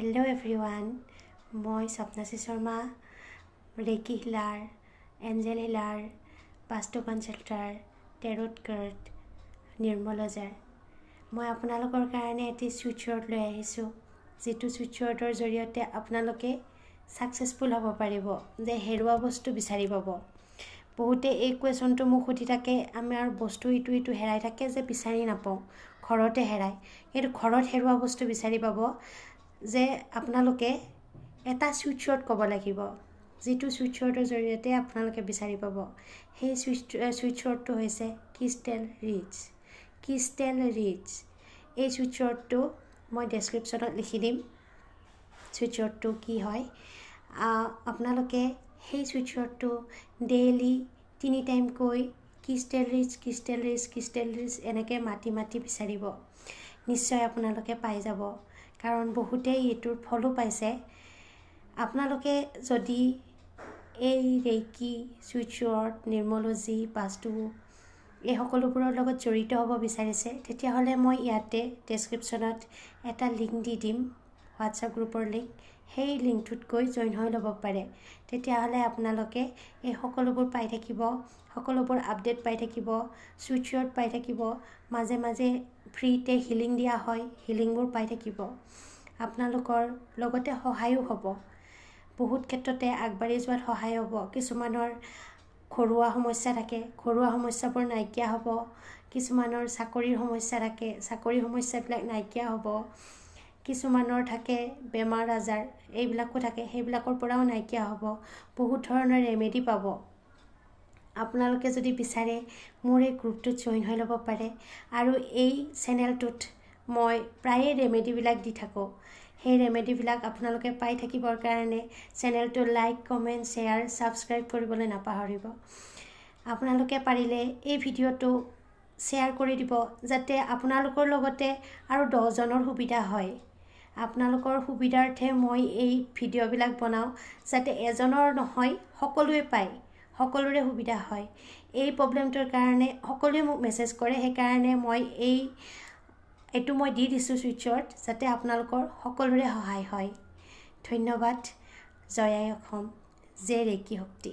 Hello' everyone, মই স্বপ্নাশ্ৰী Sharma, ৰেকি Hiller, Angel Hiller, বাস্তু কনচাল্টাৰ, টেৰট card, নিৰ্মলজাৰ। মই আপোনালোকৰ কাৰণে এটি চুইচ লৈ আহিছোঁ, যিটো চুইচ ৱৰ্ডৰ জৰিয়তে আপোনালোকে ছাকচেছফুল হ'ব পাৰিব যে হেৰুৱা বস্তু বিচাৰি পাব। বহুতে এই কুৱেশ্যনটো মোক সুধি থাকে, আমাৰ বস্তু ইটো ইটো হেৰাই থাকে যে বিচাৰি নাপাওঁ, ঘৰতে হেৰায়। কিন্তু ঘৰত হেৰুৱা বস্তু বিচাৰি পাব যে আপোনালোকে এটা চুইচ ৱৰ্ড ক'ব লাগিব, যিটো চুইচ ৱৰ্ডৰ জৰিয়তে আপোনালোকে বিচাৰি পাব। সেই চুইচ ৱৰ্ডটো হৈছে ক্ৰিষ্টেল ৰিচ। ক্ৰিষ্টেল ৰিচ, এই চুইচ ৱৰ্ডটো মই ডেছক্ৰিপশ্যনত লিখি দিম, চুইচ ৱৰ্ডটো কি হয়। আপোনালোকে সেই চুইচ ৱৰ্ডটো ডেইলি 3 টাইমকৈ crystal rich, crystal rich, crystal rich এনেকৈ মাতি মাতি বিচাৰিব, নিশ্চয় আপোনালোকে পাই যাব। কাৰণ বহুতেই এইটোৰ ফলো পাইছে। আপোনালোকে যদি এই ৰেকি, চুইচ ৱৰ্ড, নিৰ্মলজি, বাস্তু এই সকলোবোৰৰ লগত জড়িত হ'ব বিচাৰিছে, তেতিয়াহ'লে মই ইয়াতে ডেছক্ৰিপশ্যনত এটা লিংক দি দিম, হোৱাটছআপ গ্ৰুপৰ লিংক। সেই লিংকটোত গৈ জইন হৈ ল'ব পাৰে। তেতিয়াহ'লে আপোনালোকে এই সকলোবোৰ পাই থাকিব, সকলোবোৰ আপডেট পাই থাকিব, চুইচ ৱৰ্ড পাই থাকিব, মাজে মাজে ফ্ৰীতে হিলিং দিয়া হয়, হিলিংবোৰ পাই থাকিব। আপোনালোকৰ লগতে সহায়ো হ'ব, বহুত ক্ষেত্ৰতে আগবাঢ়ি যোৱাত সহায় হ'ব। কিছুমানৰ ঘৰুৱা সমস্যা থাকে, ঘৰুৱা সমস্যাবোৰ নাইকিয়া হ'ব। কিছুমানৰ চাকৰিৰ সমস্যা থাকে, চাকৰিৰ সমস্যাবিলাক নাইকিয়া হ'ব। কিছুমানৰ থাকে বেমাৰ আজাৰ, এইবিলাকো থাকে, সেইবিলাকৰ পৰাও নাইকিয়া হ'ব। বহুত ধৰণৰ ৰেমেডি পাব। আপোনালোকে যদি বিচাৰে মোৰ এই গ্ৰুপটোত জইন হৈ ল'ব পাৰে। আৰু এই চেনেলটোত মই প্ৰায়ে ৰেমেডিবিলাক দি থাকোঁ। সেই ৰেমেডিবিলাক আপোনালোকে পাই থাকিবৰ কাৰণে চেনেলটো লাইক, কমেণ্ট, শ্বেয়াৰ, ছাবস্ক্ৰাইব কৰিবলৈ নাপাহৰিব। আপোনালোকে পাৰিলে এই ভিডিঅ'টো শ্বেয়াৰ কৰি দিব, যাতে আপোনালোকৰ লগতে আৰু 10জনৰ সুবিধা হয়। আপোনালোকৰ সুবিধাৰ্থে মই এই ভিডিঅ'বিলাক বনাওঁ, যাতে এজনৰ নহয় সকলোৱে পায়, সকলোৰে সুবিধা হয়। এই প্ৰব্লেমটোৰ কাৰণে সকলোৱে মোক মেছেজ কৰে, সেইকাৰণে মই এইটো মই দি দিছোঁ চুইচ ৱৰ্ড, যাতে আপোনালোকৰ সকলোৰে সহায় হয়। ধন্যবাদ। জয় আই অসম, জয় ৰেকি শক্তি।